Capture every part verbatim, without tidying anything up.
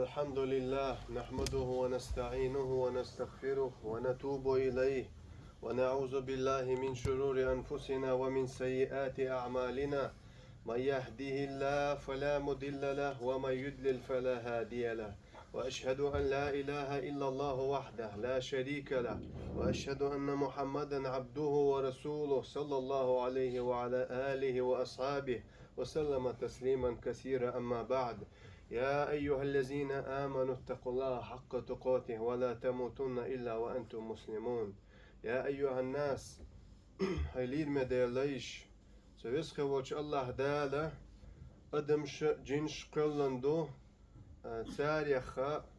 الحمد لله، نحمده ونستعينه ونستغفره ونتوب إليه، ونعوذ بالله من شرور أنفسنا ومن سيئات أعمالنا. من يهده الله فلا مضل له، ومن يضلل فلا هادي له. وأشهد أن لا إله إلا الله وحده لا شريك له، وأشهد أن محمدا عبده ورسوله، صلى الله عليه وعلى آله وأصحابه وسلم تسليما كثيرا. أما بعد، يا أيها الذين آمنوا اتقوا الله حق تقاته ولا تموتن إلا وأنتم مسلمون. يا أيها الناس, хӀай лераме Даьла лайш, цу веза хилла волча АллахӀ Дала адамаш, жинаш кхоьллина ду, а, царех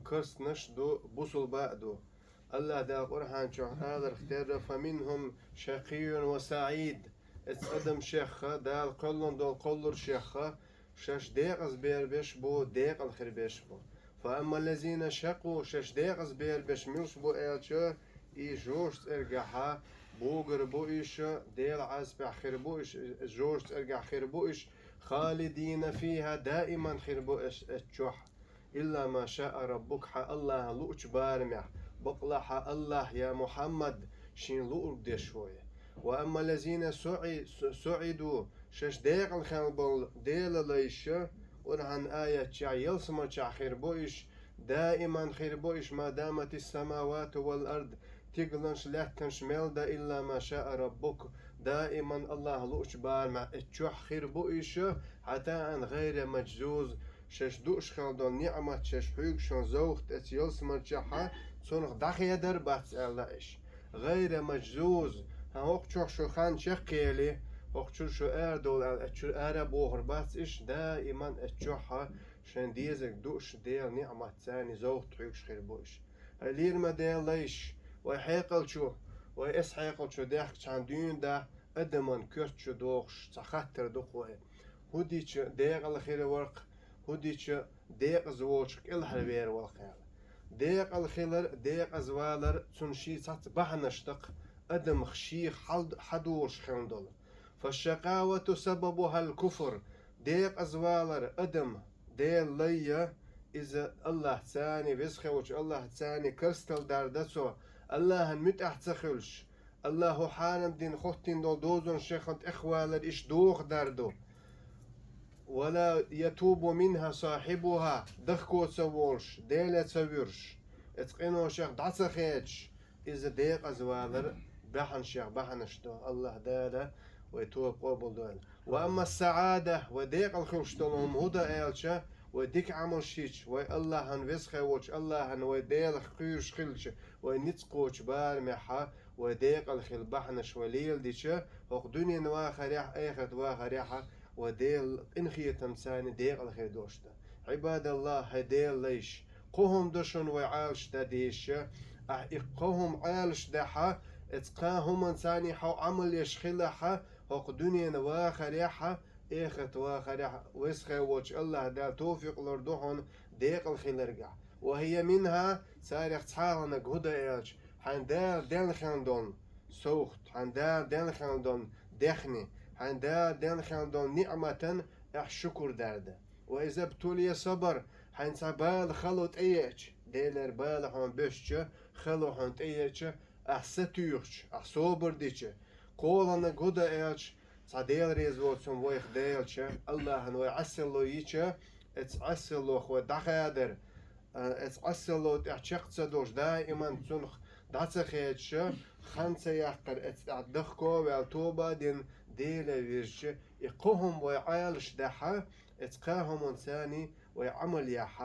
керстанаш а ду, бусалба а ду. АллахӀ Дала Къуръан чу аларах терра: «فمنهم شقي وسعيد». Эцу адамашех, Дала кхоьллина долу кхолларшех, шаьш декъаза бер беш бу, декъала хир беш бу. «فأما الذين شقوا», шаьш декъаза бер беш милаш бу аьлча, и жожа цӀергахьа богур бу уьш, Делан Ӏазапехь хир бу уьш, жожа цӀергахь хир бу уьш, «خالدين فيها», даиман хир бу уьш эцу чохь. «إلا ما شاء ربك», хьан АллахӀан луучу барамехь, бакъалахь хьан АллахӀ, я Мухьаммад, шена луург деш ву. «وأما الذين سعي-، سعدوا», шаьш декъала хилла болу Делан лайш, Къуръан аятчохь ялсаманчохь хир бу уьш, даиман хир бу уьш, «ما دامت السماوات والأرض», стигланаш, лаьттанаш мел дан, «إلا ما شاء ربك», даиман АллахӀан луучу барамехь эцу чохь хир бу уьш, «عطاء غير مجذوذ», шаьш дууш хилла долу ниъмат, шаьш хьоьгуш йолу зовкх эцу ялсаманчохь, цунах дӀахедар бац аьлла уьш. «غير مجذوذ», хӀан, хӀокху чохь шу хан чекхъели, хӀокху чуьра шу арадовла аьлла, эцу чуьра ара а бохур бац уьш, даиман эцу чохь шайн дезарг дууш, Делан ниъматца зовкх хьоьгуш хир бу уьш. ХӀай лераме Даьла лайш, вай хьекъал чу, вай эс хьекъал чу даьхкичхьана дуьйна да адаман коьрта чу дохуш цхьа хаттар ду-кх вай. ХӀун дича декъала хир вара-кх, хӀун дича декъаза волчух кӀелхьарвер вара-кх аьлла. Декъала хилар, декъаза валар цунна шен цхьацца бахьанаш да-кх, адамах шех хьал-, хьадолуш хилла долу. «فالشقاوة سببها الكفر», декъаза валар адам Делан лай, иза АллахӀца, веза хилла волчу АллахӀца керсталла дар ду цо, АллахӀан муьтӀахь ца хуьлуш, АллахӀа хьарам дина, хӀоттийна долу дозанашна тӀехвалар иштта дохадар ду. «ولا يتوب منها صاحبها», дахко ца волуш, Деле ца вуьйраш, эцу къиношех дӀа ца хедаш, иза декъаза валар бахьанашех бахьанаш ду. АллахӀ Дала вай тоба къобалдойла. «وأما السعادة», вай декъала хуьлуш долу хӀума хӀун ду аьлча, вай дика Ӏамалш йича, вай АллахӀан, веза хилла волчу АллахӀан, вай Делах кхоьруш хилча, вай ницкъ кхочу барамехь, вай декъала хила бахьанаш вай леладича, хӀокху дуьненан вахарехь, эхартан вахарехь вай Делан къинхетамца декъала хир долуш ду. ӀибадаллахӀ, хӀай Делан лайш, кхо хӀума ду шуна вай Ӏалашдан дезаш, ахь и кхо хӀума Ӏалашдахь, эцу кхаа хӀуманца хьо Ӏамал еш хилахь, хӀокху дуьненан вахарехь, эхартан вахарехь веза хилла волчу АллахӀ Дала товфикъ лур ду хьуна декъала хиларгахь. «وهي منها», царех цхьаланиг хӀун ду аьлча, хьайн Дала делла хилла долу совгӀат, хьайн Дала делла хилла долу дехне, хьайн Дала делла хилла долу ниъматан ахь шукур дар ду. «وإذا ابتلي صبر», хьайн цхьа бала, хало тӀееача, Делера бала хьуна бевзча, хало хьуна тӀееача, ахь сатуьйхича, ахь собар дича, кхоалгӀаниг хӀун ду аьлча, цхьа Дела реза воцу хӀума вайх делча, АллахӀан вай Ӏесалло йича, эцу Ӏесаллох вай дӀахадар, а, эцу Ӏесалло тӀехь чекх ца долуш, даиман цунах дӀа ца хедаш, хан ца яккхар, эцу тӀехь дахко а ваьлла, тоба а дина, Деле вирзича, и кхо хӀума вай Ӏалашдахь, эцу кхаа хӀуманца вай Ӏамал яхь,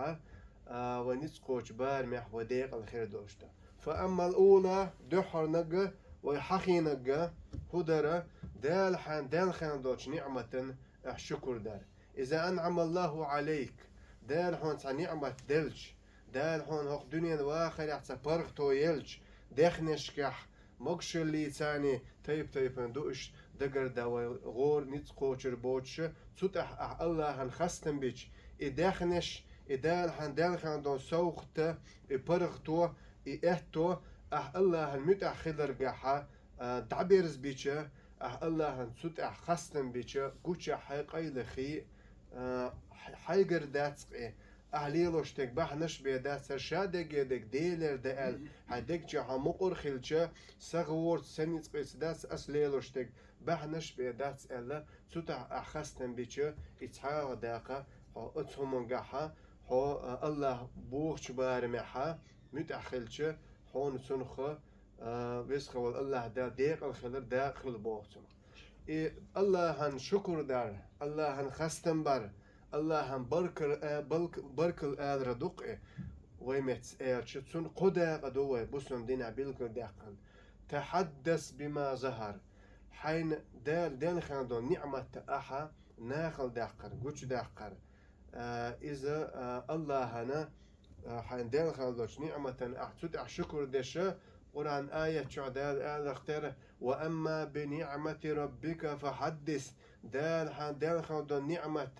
а, вай ницкъ кхочу барамехь вай декъала хир долуш ду. «فأما الأولى», дуьххьарниг, вай хьахийниг хӀун дара, Дала хьайн делла хилла долчу ниъматан ахь шукур дар. «إذا أنعم الله عليك», Дала хьуна цхьа ниъмат делча, Дала хьуна хӀокху дуьненан вахарехь цхьа паргӀато елча, дехнешкахь, могушаллица тайп-тайпана ду уьш, дагардан вай гӀора ницкъ кхочур боцуш, цу тӀехь ахь АллахӀан хастам бича, и дехнеш, и Дала хьайн делла хилла долу совгӀат, и паргӀато, и аьтто ахь АллахӀан муьтӀахь хиларгахь, а, дӀаберзабича, ахь АллахӀан цу тӀехь хастам бича, гучахь хьайн къайлахий, а, хьайгара дац-кх и, Ахьа лелош дерг бахьанаш бен дац, хӀара ша деге дерг Делера да аьлла, хьайн дег чу хьо мукъур хилча, сагӀа ворца, са ницкъаца дац ас лелош дерг, бахьанаш бен дац аьлла, цу тӀехь ахь хастам бича, и цхьалха даккха, хьо оцу хӀумангахьа, хьо, а, АллахӀ бохучу барамехьа муьтӀахь хилча, хьуна цунах, а, веза хилла волу АллахӀ Дала декъала хилар дакъа хила боху цунах. И АллахӀан шукур дар, АллахӀан хастам бар, АллахӀан баркал, а, балк-, баркал алара дукха и, вай меттаца аьлча, цунна кхо дакъа ду вай бусалба динехь билгалдаьккхина. «Тахьаддас бима захар». Хьайна Дала денна хилла долу ниъматта ахьа нахала даккхар, гучудаккхар. А, иза, а, АллахӀана, а, хьайна денна хилла долчу ниъматана ахьа цу тӀехь шукур деша, Къуръан аят чохь Дала аларх тера: «Ва амма би ниъмати раббика фахьаддис». Дала хьайна денна хилла долу ниъмат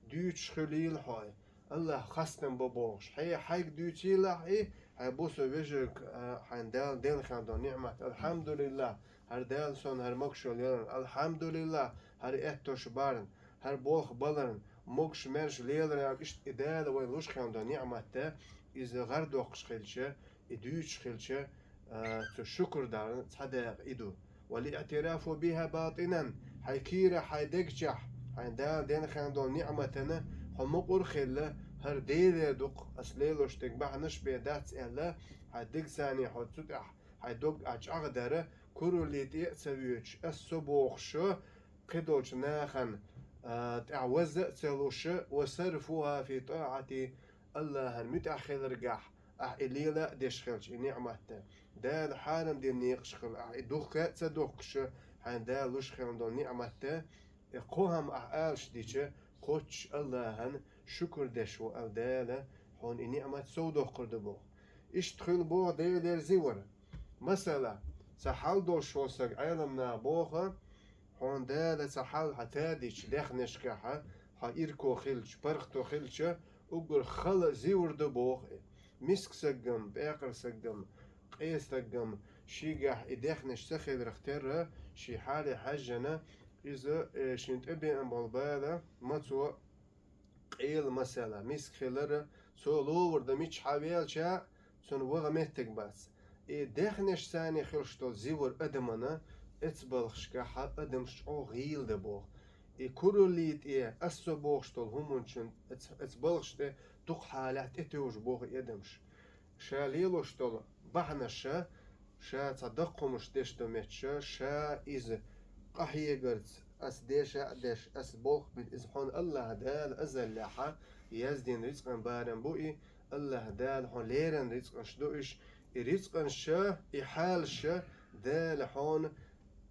дуьйцуш хуьлийла хьо. АллахӀ хастам бо бохуш. Хье, хьайга дуьйцийла ахь и, хьайн бусалба вежарг, а, хьайна Дала денна хилла долу ниъмат. АлхьамдулиллахӀ, хӀара Дала суна хӀара могуш йолу яларна. АлхьамдулиллахӀ, хӀара аьттуш барна, хӀара болх баларна, могуш-маьрша леларна, иштта и Дала вайна луш хилла долу ниъмат да, иза гӀар доккхуш хилча, и дуьйцуш хилча, а, цу шукур дарна цхьа дакъа и ду. «Вал иътирафу биха батинан», хьайн кийра, хьайн дегчехь, хьайна Дала денна хилла долу ниъматана хьо мукъур хилла, хӀара Делера ду-кх ас лелош дерг, бахьанаш бен дац аьлла, хьайн дегцаний хьо цу тӀехь, хьайн дог ахь чӀагӀдара, кураллий тӀе а ца воьдуш, ас со бохуш, кхидолчу нахана, а, тӀехь вазза а ца луш, «ва сарфуха фи тӀаати», АллахӀан муьтӀахь хиларгахь, ахь и лела а деш хилча, и ниъмат да. Дала хьарам дина некъаш хилла, ахь и духка а ца духкуш, хьайна Дала луш хилла долу ниъмат да. И кхо хӀума ахь алаш дича, кхоччуш АллахӀан шукур деш ву аьлла, Дала хьуна и ниъмат сов доккхур ду боху. Иштта хуьлу боху Делера зивар. Масала, цхьа хьал долуш волу саг, Ӏеламнаха боху, хьуна Дала цхьа хьал хьан тадича, дехнашкахьа, хьан ирко хилча, паргӀато хилча, уггар хала зивр ду боху и. Миска саггам, пӀекъара саггам, къе саггам, шийгахь и дехнаш ца хиларх терра, шен хьале хьаьжжина, иза, э, шен тӀебеана болу бала, мацо, къела масала, миска хилара, цо ловр дан миччахьа велча, цунна ваха меттиг бац. И дехнаш царний хилуш долу зивр адамана, эцбалхашкахьа адамаш чӀогӀа гӀийла дан боху. И кураллий тӀе, ас со бохуш долу хӀуманчун эц-, эцбалхаш тӀе дукха хьалехь тӀетевжа боху и адамаш. Ша лелош долу бахьанаша, ша цхьа даккхумаш деш до метташа, ша иза къахьегарца, ас деша а деш, ас болх бина, иза хьуна АллахӀ Дала азаллехьа яздина рицкъан барам бу и, АллахӀ Дала хьуна леррина рицкъанаш ду иш, и рицкъанша, и хьалаша Дала хьуна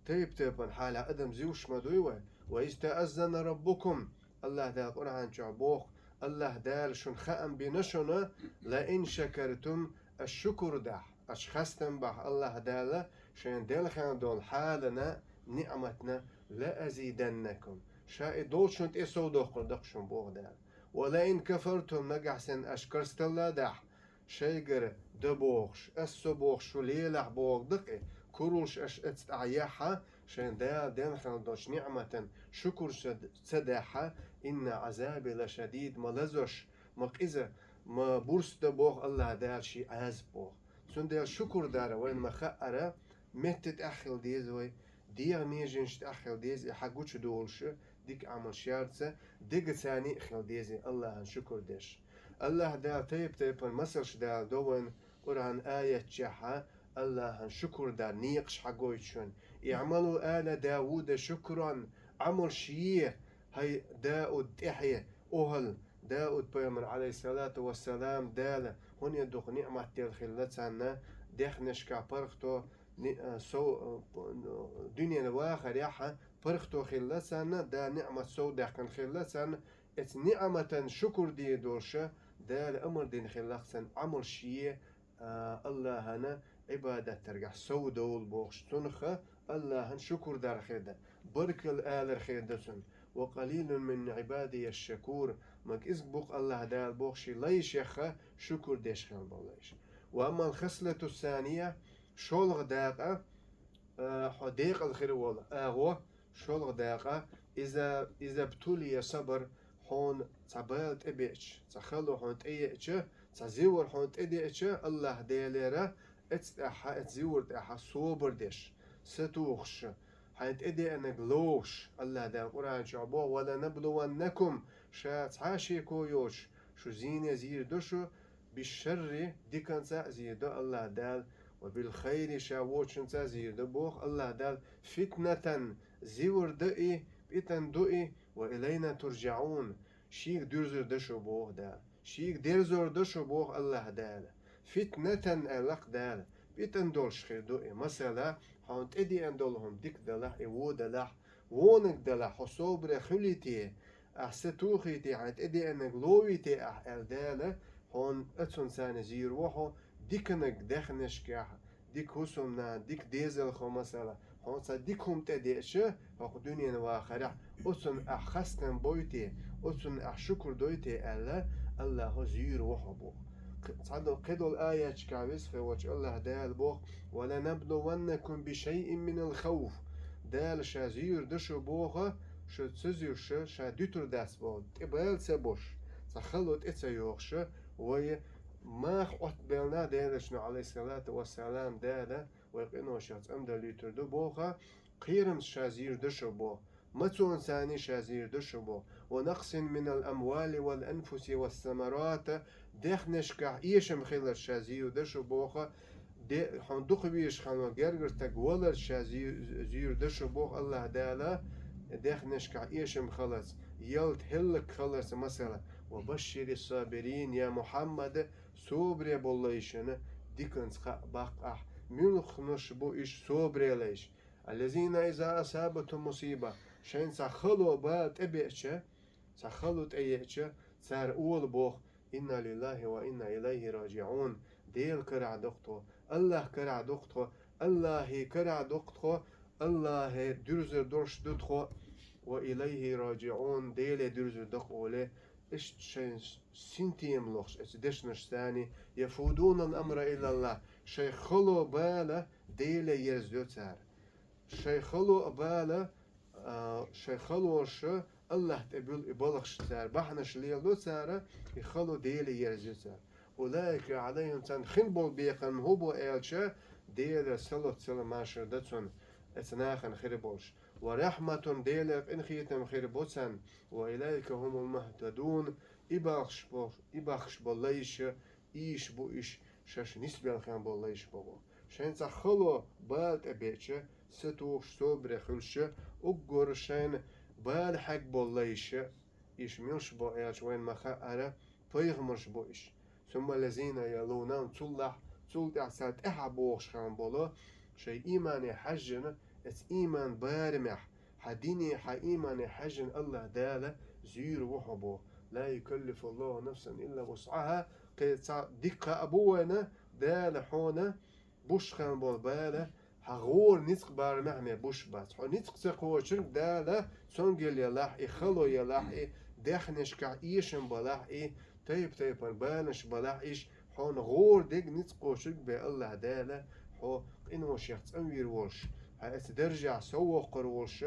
тайп-тайпана хьалехь адам зивш ма дуй вай. «Ва из тааззана раббукум», АллахӀ Дала Къуръан чохь боху, АллахӀ Дала шуна хаам бина шуна, «ла ин шакартум», аш шукур дахь, аш хастам бахь АллахӀ Дала шайна делхана долу хьалана, ниъматна, «ла азиданнакум», ша и долчун тӀе сов доккхур дакх шуна боху Дала. «Ва ла ин кафартум», нагахь санна аш карсталла дахь, шайгара да бохуш, ас со бохуш шу лелахь боху дакъе, курулш аш эцтӀахь яхьа, шайн Дала делхана долчу ниъматан шукур ца, ца дахьа, «инна Ӏазаби ла шадид», ма лазош, ма къиза, ма бурс да боху АллахӀ Дала ший Ӏазап боху. Цундела шукур дара вайна ма хаъара, метта тӀехь хила деза вай, дегӀан меженаш тӀехь хила деза, и хьан гучудолуш, дика Ӏамалш ярца, дегацарний а хила деза АллахӀан шукур деш. АллахӀ Дала тайп-тайпана масалш дала до вайна Къуръан аятчехьа, АллахӀан шукур дар некъаш хьагойту шуна. «ИӀмалу ала Давуда шукран», Ӏамалш е, хӀай Дауд тӀаьхье, охӀал, Дауд пайхамар, Ӏалайхиссалату вассалам, Дала хӀунда дукха ниъмат делла хилла царна, дехнашкахь паргӀато, ни-, а, сов, а, п-, дуьненан вахарехьа паргӀато хилла царна, Дала ниъмат сов даьккхина хилла царна, эцу ниъматан шукур де долуша, Дала амар дина хилла царна Ӏамалш е, а, АллахӀана Ӏибадат даргахь сов довла бохуш, цунах АллахӀан шукур дар хир дан, баркалла алар хир дан цунна. «Ва къалилун мин Ӏибадия шакур», ма кӀизг бу-кх АллахӀ Дала боху ший лайшеха шукур деш хила болу лайш. «Ва аммал хаслату сания», шолгӀа дакъа, а, хьо декъала хир волу агӀо, шолгӀа дакъа, иза, иза бтулия сабар, хьуна цхьа бала тӀебеача, цхьа хало хьуна тӀееача, цхьа зивар хьуна тӀедеача, Аллахь Делера, эццахь, эццахь зивар тӀехь собар деш, сатухуш, хьайна тӀедеанарг ловш, Аллахь Дала Къуръан чохь боху: «Ва ланаблуваннакум», ша цхьа а шеко йоцуш, шу зийне зийр ду шу, «бишшарри», диканца а зийр ду Аллахь Дала, «ва билхайри», ша вочунца а зийр ду боху Аллахь Дала, «фитнатан», зивар ду и, питана ду и, «ва илайна турджаун», шийга дуьрзур ду шу боху Дала. Шийга дерзор ду шу боху Аллахь Дала. «Фитнатан», аьлла-кх Дала, питана долуш хир ду и. Масала, хьуна тӀедеана долу хӀума дика далахь, и вон далахь, вониг далахь, хьо собаре хуьлий те, ахь сатухий те, хьайна тӀедеанарг ловий те ахь аьлла Дала, хьуна оцунца а зийр ву хьо, диканиг даьхнашкахь, дика хӀусамнана, дика дезалхо, масала, хьуна цхьа дика хӀума тӀедеача, хӀокху дуьненан вахарехь, оцунна ахь хастам бой те, оцунна ахь шукур дой те аьлла, Аллахьо зийр ву хьо боху. Кх-, цхьадолу, кхидолу аятчикахь веза хир волчу Аллахь Дала боху: «Ва ланаблуваннакум бишайин минал хауф». Дала ша зийр ду шу боху, шу ца зуьйш, ша дуьтур дац боху, тӀе бала ца беш, цхьа хало тӀе ца йохуш, вай маха Ӏоттабелла Делан Элчано, Ӏалайхиссалату вассалам, Дала вай къиношех цӀандала луьйтур ду боху, кхерамца ша зийр ду шу боху, мацонца а ша зийр ду шу боху, «ва накъсин минал амвали вал анфуси вас самарат», даьхнашкахь эшам хиларца ша зийр ду шу боху, де-, хьуна дукха везаш хилла гергара стаг валарца ша зий-, зийр ду шу боху Аллахь Дала, даьхнашкахь эшам хиларца, ялта хӀаллакьхиларца, масала, «ва башширис сабирин», я Мухьаммад, собаре болу лайшна диканца кхаъ баккха ахь, муьлханаш бу уьш собаре лайш. «Аллазина иза асабатхум мусиба», шайна цхьа хало, бала тӀебеача, цхьа хало тӀееача, цара олу боху: «Инна лиллахи ва инна илайхи раджиун». Делан карахь ду-кх тхо, Аллахьан карахь ду-кх тхо, Аллахьан карахь ду-кх тхо, Аллахье дуьрзур долуш ду тхо, «ва илайхи раджиун», Деле дуьрзур ду-кх олий, иштта шайн синтем лохуш оцу дешнашца, «яфудунал амра илаллахь», шайн хало, бала Деле ерзайо цара. Шайн хало а, бала, а, шайн халоша Аллахь тӀе буьллу и балхаш цара, бахьанаш леладо цара, и хало Деле ерзайо цара. «Улаика Ӏалайхим», царна хин болу бекхам хӀун бу аьлча, Делера салот-салам, машар дан цунна, оцу нахана хир болуш, «ва рахьматун», Делера къинхетам хир бу царна, «ва улаика хумул мухтадун», и бахаш бо-, и бахаш болу лайша, ийша бу уьш, шаьш нисбелхина болу лайша бу боху. Шайна цхьа хало, бала тӀебеача, сатухуш, собаре хуьлуш, уггар шайна бала хьегна болу лайша, уьш муьлш бу аьлча вайна ма-хаъара, пайхамарш бу уьш. «Сумма ллазина ялунахум», цул тӀаьхьа, цул тӀаьхьа царна тӀаьхьа богӀуш хилла болу, шайн иймане хьаьжжина, оцу ийман барамехь, хьан дине, хьан иймане хьаьжжина Аллахь Дала зуьйр ву хьо боху. «Ла юкаллифуллаху нафсан илла вусъаха». Кхин цхьа дика хаа бу вайна, Дала хьуна буш хилла болу бала, хьан гӀора ницкъ барамехь ме буш бац. Хьо ницкъ ца кхочург Дала цуьнга елахь, и хало елахь, и даьхнашкахь эшам балахь, и тайп-тайпана баланаш балахь, иш хьуна гӀора дерг ницкъ кхочург бен Аллахь Дала, хьо къиношех цӀанвийр волуш, хьан оцу даржехь соввоккхур волуш,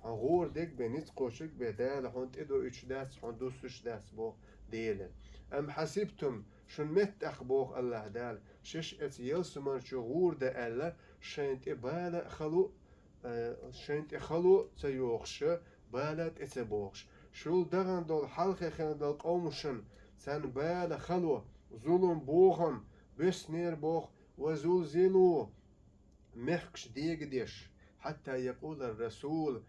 хьуна гӀора дерг бен ницкъ кхочург бен Дала хьуна тӀедоуьйтуш дац, хьуна дуссуш дац боху Дела. «Ам хьасибтум», шун меттахь боху Аллахь Дала, шаьш оцу ялсамани чу гӀур дан аьлла, шайна тӀе бала а, хало а, э, шайна тӀе хало а ца йохуш, бала а тӀе ца бохуш. Шул дахана долу хьалхе хилла долу къомашна, царна бала, хало, зулам, бохам, боьссинера боху, «ва зулзилу», мехкаш дегадеш, «хьатта якъулар расул»,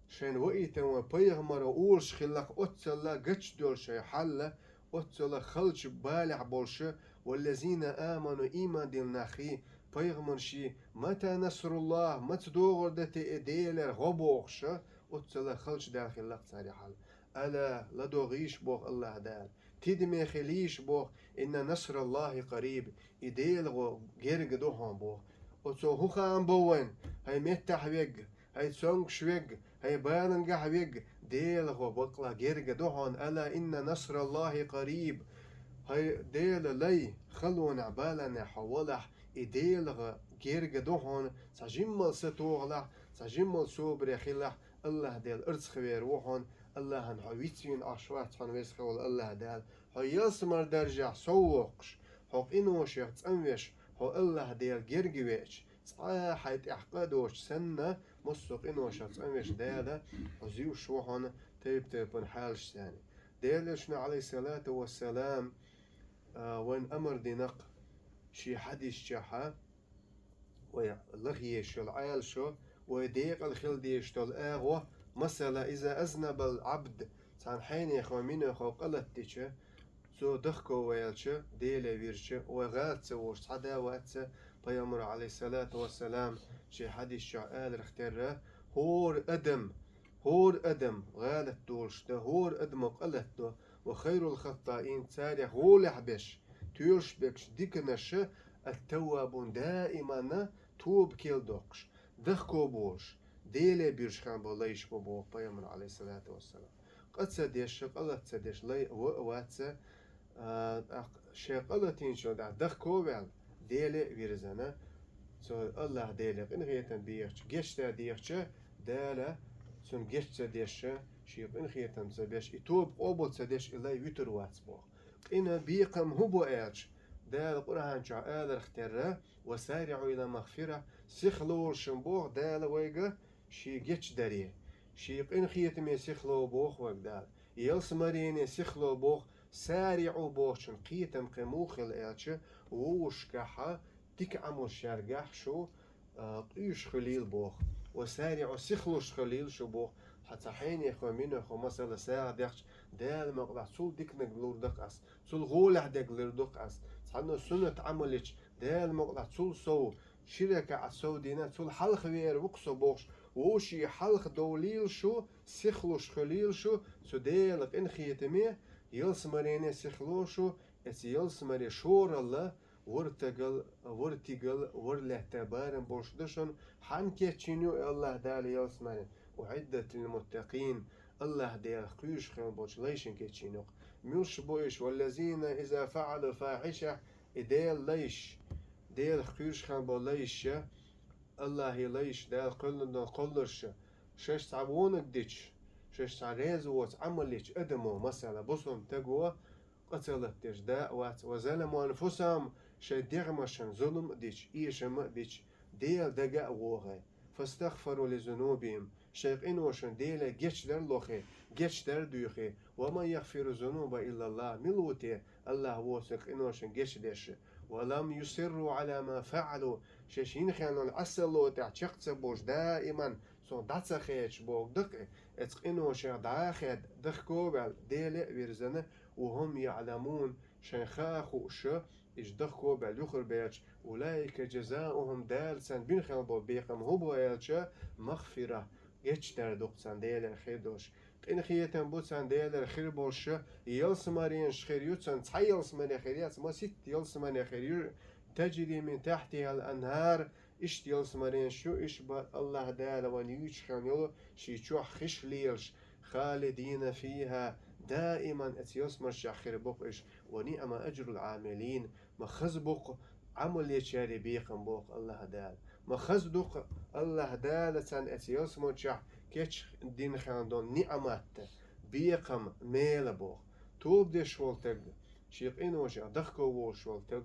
шайна ваийтина вайн пайхамаро олуш хилла-кх оццалла гучудолу шайн хьал, оццалла халчу балехь болуш, «валлазина аману», ийман диллина нахи, пайхамарши, «мата насруллахь», маца догӀур дан те и Делера гӀо бохуш, оццалла халчу даьлла хилла-кх цара и хьал. «Ала», ладогӀийша боху Аллахь Дала, тидаме хилийша боху, «инна насраллахи къариб», и Делан гӀо герга ду хьуна боху. Оцо хӀун хаам бо вайна, хӀай меттахь верг, хӀай цомгуш верг, хӀай баланехь верг, Делан гӀо бакъалла герга ду хьуна, «ала инна насраллахи къариб». ХӀай Делан лай, халонехь, баланехь хьо валахь, и Делан гӀо герга ду хьуна, цхьа жиммал сатохалахь, цхьа жиммал собаре хилахь, Аллахь Дела арцахвер ву хьуна, Аллахьан хьо вицвийна Ӏаш вац хьуна, веза хьо волу Аллахь Дала. Хьо ялсамар даржехь сов воккхуш, хьо къиношех цӀанвеш, хьо Аллахь Дела герга веача, цкъа хьайн тӀехь къа а доцуш санна, массо а къиношех цӀанвеш Дала хьо зуьйш ву хьуна тайп-тайпана хьалаш санна. Делан Элчано, Ӏалайхиссалату вассалам, а, вайн амар динарг шен хьадисчохь, вай лахъеш йолу Ӏалашо, вай декъала хила дезаш долу агӀо, масала, иза азнабал Ӏабд, цхьана хьенехо, минехо къа латтича, цо дахковаьлча, Деле вирча, вай гӀалат ца волуш цхьа а вац, Пайхамара, Ӏалайхиссалату вассалам, шен хьадисчохь аларх терра, хӀора адам, хӀора адам гӀалат долуш дан, хӀора адамо къа латтадо, ва хайрул хаттаин, царех гӀолехь беш, тоьлуш бегаш диканаш, ат-таввабун, даиманна тоба кел доккхуш, дахко болуш, Деле буьржина болу лайш бу боху Пайхамара, Ӏалайхиссалату вассалам. Къа ца деш, къа латта ца деш лай а вац, а, тӀаккха шен къа латийначул тӀаьхьа дахко а ваьлла, Деле а вирзина, цо Аллахь Деле къинхетам бехача, гечдар дехача, Дала цунна геч ца деш, шен къинхетам ца беш, и тоба къобал ца деш, и лай вуьтур вац боху. Къина бекхам хӀун бу аьлча, Дала Къуръан чохь аларх терра, ва сариӀу ила магфира, сихлолаш боху Дала вайга шен гечдаре, шен къинхетаме сихло боху вайга Дала. Ялсамарене сихло боху, сариӀу бохучун кхетам кхин муха хила аьлча, вовшашкахь дика Ӏамалш ярехь шу, а, къуьйсуш хуьлийла боху. Ва сариӀу, сихлуш хуьлийла шу боху. Хьан цхьа хьенехо, минехо, масала, сагӀа дехча, Дала мукъалахь цул диканиг лур ду-кх ас, цул гӀолехь дерг лур ду-кх ас. Цхьанна суннат Ӏамал йича, Дала мукъалахь цул сов, ши ракаӀат сов дина, цул хьалха вер ву-кх со бохуш, вовшийн хьалха довлийла шу, сихлуш хуьлийла шу, цу Делан къинхетаме, ялсамарене сихло шу, эца ялсамаре шоралла, вара тигал, вара тигал, вара лаьтта барам болуш ду шуна, хьанна кечйина ю и Аллахь Дала ялсамаре? УӀиддат лил муттакъин, Аллахь Делах кхуьйсуш хилла болчу лайшна кечйина ю-кх. Муьлш бу уьш? Валлазина иза фаӀалу фахьиша, и Делан лайш, Делах кхуьйсуш хилла болу лайш, Аллахьан лайш, Дала кхоьллина долу кхолларш, шаьш цхьа вониг дича, шаьш цхьа реза воцу Ӏамал йича адамо, масала, бусалба стаго, къа ца латдеш да а вац, ва заламу анфусахум, шайн дегӀмашна зулам а дича, эшам а бича, Делан дага а вогӀий, фастагъфару ли зунубихим, шайн къиношна Деле гечдар лохий, гечдар дуьйхий, ва ман ягъфиру зунуба иллаллахь, мила ву те Аллахь воцург къиношна гечдеш? Ва лам юсирру Ӏала ма фаӀалу, шаьш йина хилла йолу Ӏесалло тӀехь чекх ца болуш, даиман цунах дӀа ца хедаш боху ду-кх и, эца къиношех дӀа а хедда, дахко а ваьлла, Деле а вирзина, ва хӀум яӀламун, шайн ха а хууш, иза дахко а баьлла юхабаьлча, улаика жазаухум, Дала царна бина хилла болу бекхам хӀун бу аьлча, магъфира, гечдар ду-кх царна Делера хир долуш. Къинхетам бу царна Делера хир болуш, ялсамаренаш хир ю царна, цхьа ялсамаре хир яц, масийтта ялсамаре хир ю, тажри мин тахьтихал анхӀар, иштта ялсамаренаш ю, иштта бу Аллахь Дала вайна юьйцуш хилла йолу шен чохь хиш лелаш, халидина фихӀа, даиман эца ялсамаршкахь хир бу-кх уьш, ва ниӀма ажрул Ӏамилин, ма хаза бу-кх Ӏамал ечаре бекхам боху Аллахь Дала. Ма хаза ду-кх Аллахь Дала царна эца ялсамарчохь кечдина хилла долу ниӀмат, бекхам, мела боху. Тоба деш волу стаг, шен къиношех дахко волуш волу стаг,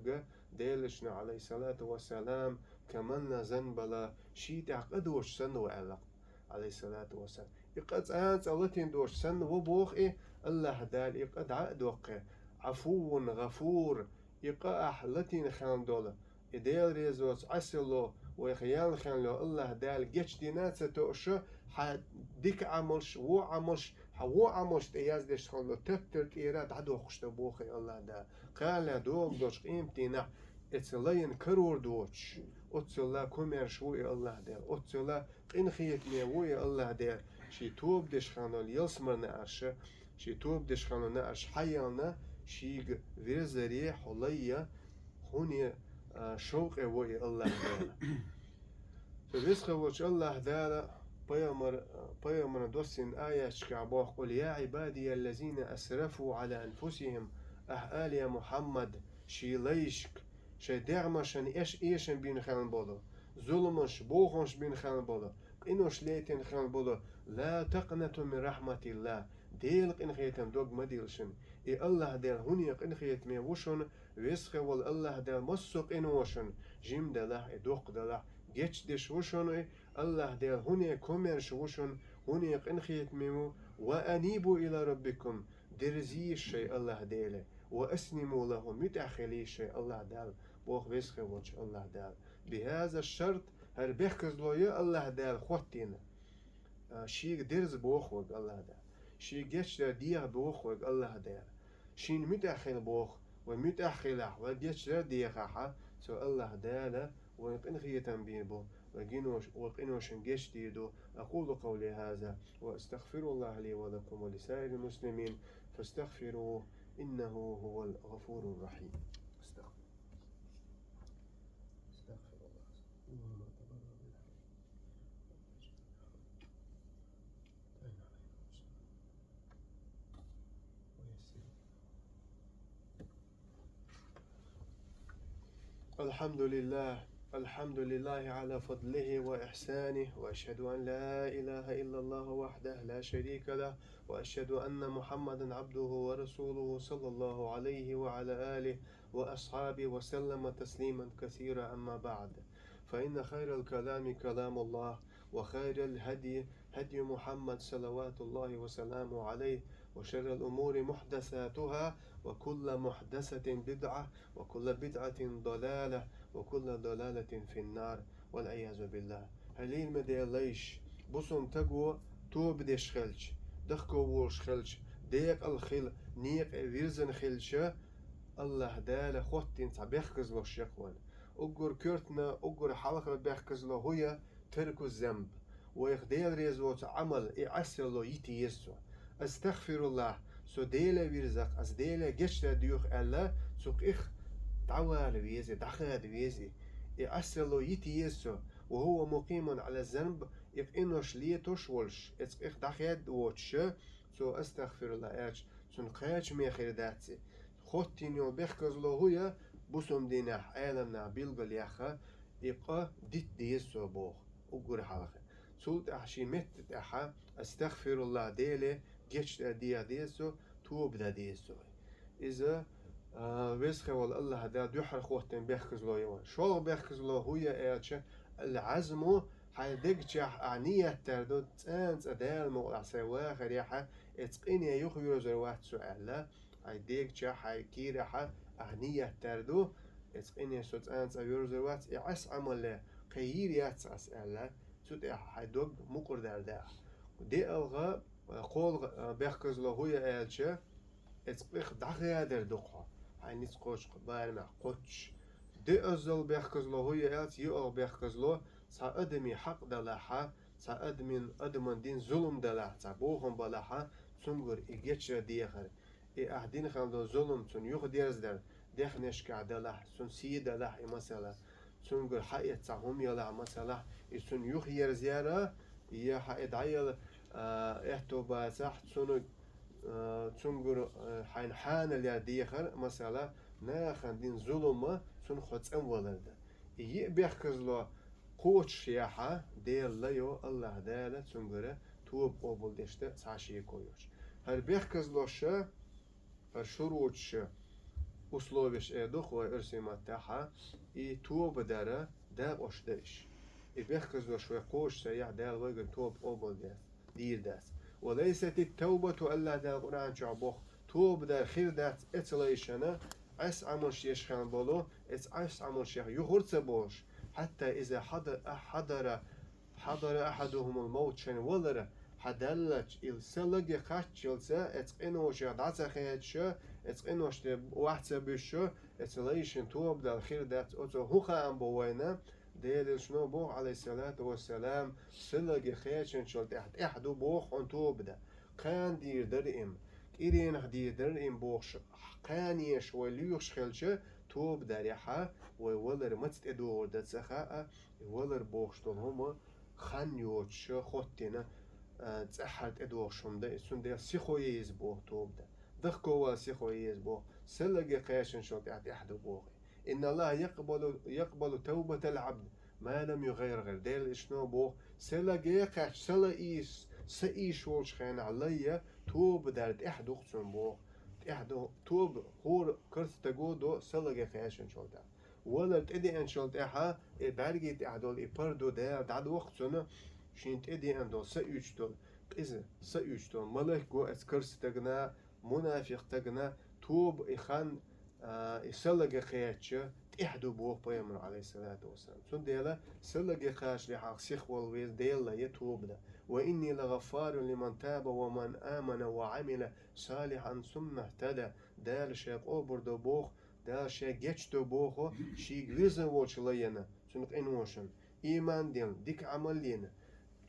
Делан Элчано, Ӏалайхиссалату вассалам, каман ла занба лахӀу, шен тӀехь къа доцуш санна ву аьлла-кх, Ӏалайхиссалату вассалам. И къа цкъа а цкъа латийна доцуш санна ву боху и, Аллахь Дала и къа дӀа а доккхий, Ӏафувун гӀафур, и къа ахь латийна хилла долу, и Дела резоцу Ӏесалло вайх яьлла хилла йолу Аллахь Дала гечдина а ца тоуш, хьан дика Ӏамалш, вон Ӏамалш, хьан вон Ӏамалш тӀе яздеш хилла долу тептар тӀера дӀадоккхуш ду боху и Аллахь Дала. Кхана догӀу долчу къематдийнахь эца лайна карор доцуш, оццул а комаьрша ву и Аллахь Дела, оццул а къинхетаме ву и Аллахь Дела, шен тоба деш хилла долу ялсамаран неӀарш, шен тоба деш хилла неӀарш хьаелла, шега вирзаре хьо лайна, хьуна, а, шовкъе ву и Аллахь Дела. Цу веза волчу Аллахь Дала пайхамар, пайхамарна доссийна аяташкахь боху: «Къул я Ӏибадия ллазина асрафу Ӏала анфусихим», ахь ала, я Мухьаммад, шен лайшка, шайн дегӀмашна эш-, эшам бина хилла болу, зуламаш, бохамаш бина хилла болу, къинош летийна хилла болу, ла такънату мин рахьматиллахь, Делан къинхетам дог ма дилла шуна. И АллахӀ Дела хӀунда къинхетаме ву шуна, веза хилла волу АллахӀ Дела массо а къинош шуна, жима делахь а, доккха делахь а, гечдеш ву шуна и АллахӀ Дела, хӀунда комаьрша ву шуна, хӀунда къинхетаме ву. «Ва анибу ила раббикум», дерзийша шайн АллахӀ Деле, «ва аслиму лахӀу», муьтӀахь хилийша шайн АллахӀ Далла, боху веза хилла волчу АллахӀ Дала. «БихӀаза шарт», хӀара бехказло ю АллахӀ Дала хӀоттийна. А, шега дерза боху вайга АллахӀ Дала. Шега гечдар деха боху вайга АллахӀ Дала. Шена муьтӀахь хила боху, вай муьтӀахь хилахь, вай гечдар дехахь, цу АллахӀ Дала вайн къинхетам бийр бу, вай гинош-, вай къиношна гечдийр ду. أقول قولي هذا وأستغفر الله لي ولكم ولسائر المسلمين فاستغفروه إنه هو الغفور الرحيم. أستغفر. أستغفر الله. الحمد لله. الحمد لله على فضله وإحسانه، وأشهد أن لا إله إلا الله وحده لا شريك له، وأشهد أن محمدا عبده ورسوله، صلى الله عليه وعلى آله وأصحابه وسلم تسليما كثيرا. أما بعد، فإن خير الكلام كلام الله، وخير الهدي هدي محمد، صلوات الله وسلامه عليه، وشر الأمور محدثاتها، وكل محدثة بدعة، وكل بدعة ضلالة، وكل ضلالة في النار، والعياذ بالله. Хьалийна ма Делан лайш, бусалба стаг тоба деш хилча, дахко волуш хилча, декъала хила, некъа вирзина хилча, АллахӀ Дала хӀоттийна цхьа бехказло шекъван. Уггар коьртана, уггар хьалхара бехказло хӀун я, тарку занб. Вайх Дела реза воцу Ӏамал, и Ӏесалло йита еза цо. «АстагӀфируллахӀ, со Деле вирза-кх, ас Деле гечдар доьху», аьлла, цу къих дӀавала веза, дӀахада веза. И Ӏесалло йита еза цо. «Ва хӀува мукъимун Ӏала занб», и къинош летош волуш, эцу къих дӀахаьдда воцуша, цо «АстагӀфируллахӀ» аьлча, цунна кхачаме хир дац и. ХӀоттийна йолу бехказло хӀун я, бусалба динехь Ӏеламнаха билгалъяьхна, и къа дита деза цо боху, уггар хьалха. Цул тӀаьхьа шен метта тӀаьхьа «АстагӀфируллахӀ», Деле гечдар деха деза цо, тоба дан деза цо. Иза, а, веза хилла волу АллахӀ Дала дуьххьара хӀоттийна бехказло ю вайн. ШолгӀа бехказло хӀун я аьлча, ал-Ӏазму, хьайн дегчохь ахь ниет тар ду, цӀанца Дала мукъалахь сайн вахарехь, эцу къине юхаверзор вац со аьлла, хьайн дегчохь, хьайн кийрахь ахь ниет тар ду, эцу къине со цӀанца верзор вац, и Ӏес Ӏамалле кхин йийр яц ас аьлла, цу тӀехь хьайн дог мукъар дар даьхьа. ДиъалгӀа, кхолгӀа, а, бехказло хӀун я аьлча, эцу къих дӀахадар ду-кх хьо, хьайн ницкъ кхочу барамехь кхоччуш. ДиъаззалгӀа бехказло хӀун я аьлча, йоьалгӀа бехказло, цхьа адамийн хьакъ далахь, цхьа адамийн, адаман дина зулам далахь, цхьа бохам балахь, цуьнгара и гечдар дехар. И ахь дина хилла долу зулам цунна юхадерзадар, дехнашкахь далахь, цунна сий далахь и масала, цуьнгара хьаэца цхьа хӀума ялахь масала, и цунна юхаерзаяр, я хьан и дӀаяла, а, аьтто бацахь, цунна, а, цуьнгара, а, хьайна хьанал яр дехар масала, нахана дина зулам цунна хьо цӀанвалар дан. И йиъ бехказло кхочушъяхь, Дела лайо АллахӀ Дала цуьнгара тоба къобалдеш дан цхьа шеко йоцуш. ХӀара бехказлоша, хӀара шуруташа, условеш эр ду-кх вай оьрсийн маттахь, и тоба дар дакъош дан иш. И бехказлош вай кхочушсаяхь, Дала вайгара тоба къобалдеш дийр дац. «Ва лайсатит тавбату», АллахӀ Дала Къуръан чохь боху, тоба дар хир дац эцу лайшна, Ӏес Ӏамалш еш хилла болу, эцу Ӏес Ӏамалшех юхур ца болуш, хьатта иза хьада-, хьадара, хьадара ахьадухумул мавт, шайн валар хьадаллалц, и са лаге кхаччалца, эцу къиношех дӀа ца хедаш, эцу къинош тӀе ваха ца буьсуш, эцу лайшна тоба дар хир дац, оцо хӀун хаам бо вайна, Делан элчано боху, Ӏалайхиссалату вассалам, са лаге кхечанчул тӀаьхьа тӀехь ду боху хьуна тоба дан. Кхана дийр дара им, кӀиренах дийр дара им бохуш, кхана еш вай лоьхуш хилча, тоба дарехь, вай валар маца тӀедогӀур дан ца хаьа, и валар бохуш долу хӀума хан йоцуш, хӀоттийна, а, цӀеххьара тӀедогӀуш хӀума дан, и цундела сихо еза боху тоба дан. Дахковала сихо еза боху, са лаге кхечанчул тӀаьхьа тӀехь ду боху. «Инна Аллаха якъбалу, якъбалу тавбатал абд, ма лам югъаргъир». Делан элчано боху, са лаге кхаьчча, са ла ийс-, са ийш волчу хенахь лай я тоба дар тӀехь ду-кх цунна боху. ТӀехь ду тоба, хӀора карстаго до салаге кхаьчначул тӀехь. Валар тӀедеанчул тӀехьа, и бӀаьрги тӀехь долу и парду Дала дӀадоху цунна, шен тӀедеана долу, са уьйцуш долу, къиза са уьйцуш долу малайк го оцу карстагна, мунафикъ стагна, тоба и хан, а, и салаге кхаьчча, тӀехь ду боху пайхамар, алейхиссалату вассалам. Цундела салаге кхачале хьалха сихвала веза Дела я тоба дан. «Ва инни лагъаффарун лиман таба ва ман амана ва амила салихан сумма ихтада». Дала ша къобар до боху, Дала ша гечдо боху, шийга веза волчу лайна, цуьнан къиношна, ийман дина, дика Ӏамал йина.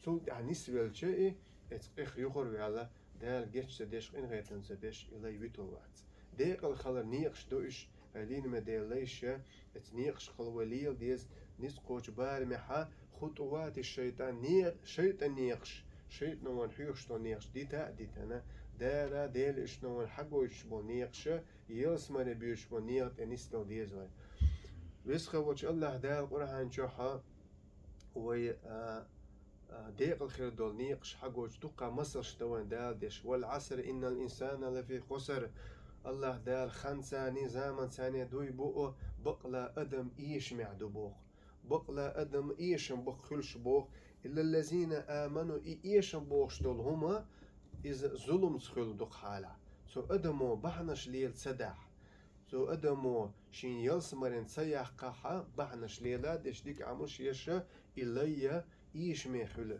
Цул тӀаьхьа нисвелча и, эцу къих юхур ваьлла, Дала геч ца деш, къинхетам ца беш, и лай витур вац. Декъал хилар некъаш ду иш, хьайн лийна ма Дела лайша, эцу некъаш хила вай лела деза, ницкъ кхочу барамехьа, хутӀувати шайтан, не-, шайтан некъаш, шайтано вайна хьоьхуш долу некъаш дита а дитана, Дала, Дела иштта вайна хьагойтуш болу некъаша, ялсамаре боьдуш болу некъа тӀе нисдала деза вай. Веза волчу Аллаха Дала Къуръан чохьа вай, а, а, декъал хир долу некъаш хьагойтуш дуккха масалш дан вайн Дала деш. «Вал Ӏаср, иннал инсана лафи хуср». Аллаха Дала ханцани, заманцани дуй бу, бакъла адам эшамехь ду боху. Бакъла адам эшам бакъ хуьлуш боху. «Иллаллазина аману», и эшам бохуш долу хӀума, иза зулумца хуьлу дукха хьалахь. Цу адамо бахьанаш лела ца дахь. Цу адамо шен ялсамарин ца яккхахьа, бахьанаш лела деш, дика Ӏамалш еша, и лайя ийшаме хуьлу.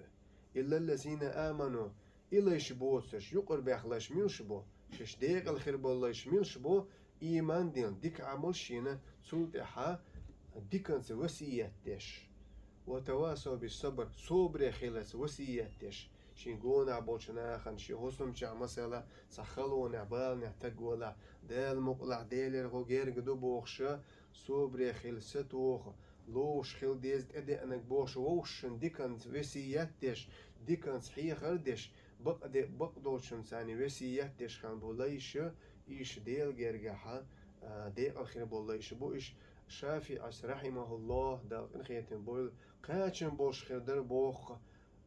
«Иллаллазина аману», и лайш боцурш, юкъара бехк лайш милш бу, шаьш декъал хир болу лайш милш бу, ийман дина, дика Ӏамалш йина, цул тӀаьхьа диканца васият деш. «Ва тавасав бис сабр», собаре хилаца васият деш. Шен гонахь болчу нахана, шен хӀусамчохь, масала, цхьа халонехь, баланехь таг валахь, Дала мукъалахь, Делера гӀо герга ду бохуша, собаре хила сатоха, ловш хила деза тӀедеанарг бохуш вовшашна диканца весият деш, диканца хьехар деш, бакъде-, бакъдолчунна царна весият деш хан бу лайша, иша Дела гергахьа, а, декъал хир болу лайша бу иш. ШафиӀас, рахьимахуллах, Дала къинхетам бойла, кхачам болуш хир дара боху,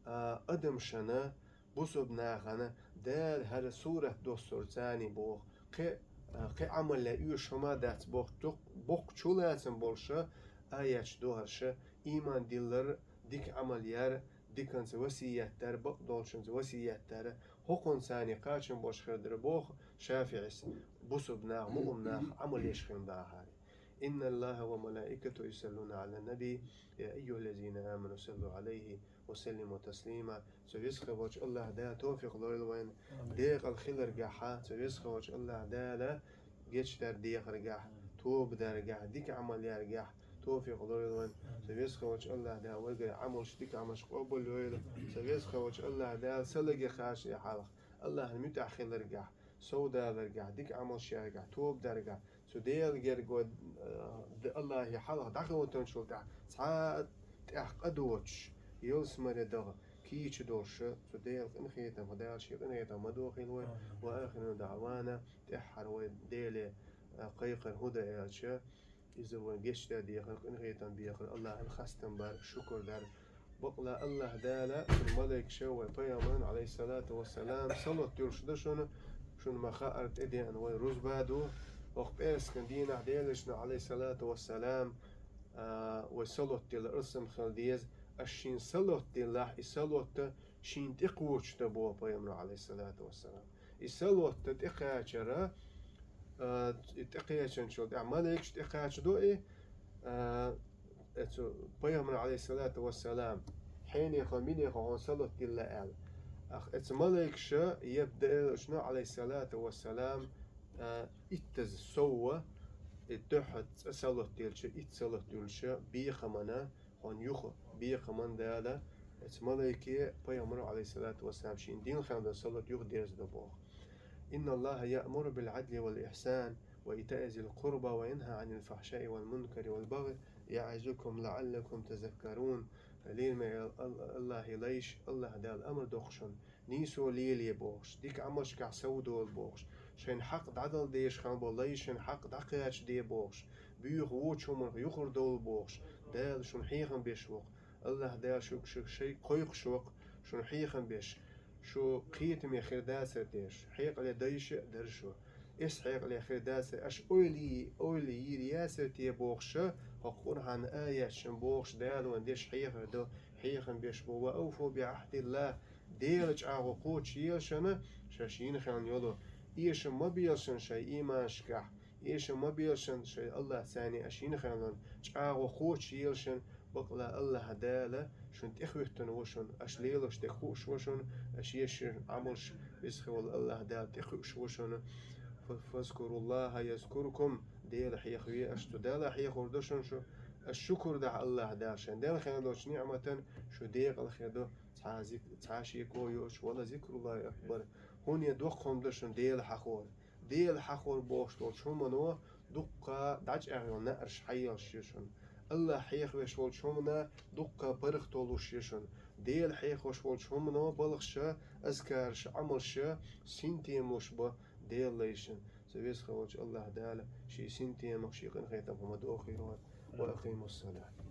а, адамшана, бусурба нахана Дала хӀара сурат доссур цани боху, кхе, а, кхе Ӏамалле оьшуш хӀума дац боху, боккхачу лацам болуша, аяташ дохарша, ийман диллар, дика Ӏамал яр, диканца васият дар, бакъдолчунца васият дар, хӀокхунна цани кхачам болуш хир дара боху ШафиӀис, бусурба нах, муъмин нах Ӏамал еш хин бахари. «Инна Аллаха ва малаикату юсаллуна ала наби, я айюхаллазина аману саллу алайхи ва саллиму таслима». Цу веза волчу Аллаха Дала тофикъ лойла вайна. Амин. Декъал хиларгахьа, цу веза волчу Аллаха Дала гечдар дехаргахь, тоба даргахь, дика Ӏамал яргахь, тофикъ лойла вайна. Амин. Цу веза волчу Аллаха Дала вайгара Ӏамалш, дика Ӏамалш къобал йойла. Амин. Цу веза волчу Аллаха Дала салаге кхачале хьалха, Аллахьан муьтӀахь хиларгахь, совдаларгахь, дика Ӏамалш яргахь, тоба даргахь, цу Дела герго, э, д-, Аллахье хьалха дӀахойтанчул тӀаьхьа цхьа а тӀехь къа доцуш, ялсамаре даха кийча долуша, цу Дела къинхетам, Дала шен къинхетам ма дохийла вай. Амин. Ва ахиру даъвана, тӀаьххьара вай Деле, э, кхайкхар хӀун ду аьлча, иза вайн гечдар дехар, къинхетам бехар, Аллахьан хастам бар, шукур дар. Бакъла Аллаха Дала, шун малайкаша вай пайхамарна, алейхиссалату вассалам, салот дуьллуш ду шуна, шуна ма хаара тӀедеана вай рузба ду. Оха пӀераскан дийнахь Делан элчано, алейхиссалату вассалам, а, вай салот дилла алсам хила деза, аш шен салот диллахь, и салот шен тӀекхочуш ду боху пайхамаро, алейхиссалату вассалам. И салот тӀекхачара, а, и тӀекхечанчул тӀаьхьа малайкаш тӀекхачадо и, а, эцу пайхамар, алейхиссалату вассалам, хьенехо, минехо хьуна салот дилла аьлла. Ах, эцу малайкаша еб Делан элчано, алейхиссалату вассалам, а, иттаза совва, и дуьхьа цӀа салот делча, итт салот дуьлча, бекхамана, хьуна юха бекхаман Дала, эцу малайке пайхамаро, алейхиссалату вассалам, шен дилхьан дан салот юха дезадо боху. «Инна Аллаха яъмуру бил гӀадли вал ихсан, ва итаи зил курба, ва янха гӀанил фахшаи вал мункари вал багӀи, яъизукум лаъаллакум тазаккарун». Лийна ма Ал-, Ал-, Аллахье лайш, Аллаха Дала амр доккхушун, нийсо лелае бохуш, дика Ӏамалшкахь совдола бохуш, шайн хьакъ дӀадала дезаш хан бо лай шайн хьакъ дӀакхачаде бохуш, буьйха вочу хӀуманах юхар довла бохуш, Дала шуна хьехам беш ву-кх. Аллаха Дала шуьга шу шайга кхойкхуш ву-кх, шуна хьехам беш. Шу кхетаме хир дацар те, шу хьекъале дайша а дара шу. Эс хьекъале хир дацар, аша ойла йий, ойла йийр яцар те бохуша, хӀокху Къуръан аятшин бохуш Дала ван деш хьехар ду, хьехам беш бу: «Ва авфу би Ӏахьдиллахь», Дела чӀагӀо кхочуш елашана, шаьш йина хилла йолу, эшам ма белашана шайн ийманашкахь, эшам ма белашана шайн Аллахьца аша йина хилла чӀагӀо кхочуш елашана, бакъала Аллахь Дала шун тӀехӀоьттина ву шун, аша лелош дерг хууш ву шун, аша еш Ӏамалш веза хи волу Аллахь Дала тӀекхуьуш ву шун. Фа-, фазкуруллахьа язкуркум, Дела хьехаве аша, цу Дала хьехор ду шун шу, аша шукур дахь Аллахь Дала шайн делла хилла долчу ниӀматан, шу декъала хир ду, цхьа зик-, цхьа шеко йоцуш, ва лазикруллахьи акбар. ХӀунда доккха хӀума ду шун Дела хьахор. Дела хьахор бохуш долчу хӀумано дуккха дӀачӀагӀйолу наарш хьаелаш ю шуна. Аллахь хьехавеш волчу хӀумана дуккха паргӀато луш ю шуна. Дела хьехош волчу хӀумано балхаша, азкарша, Ӏамалша синтем луш бу Дела лайшна. Ца веза хи волчу Аллахь Дала шен синтемах, шен къинхетамах ма дохийла. Ва акъимуссалат.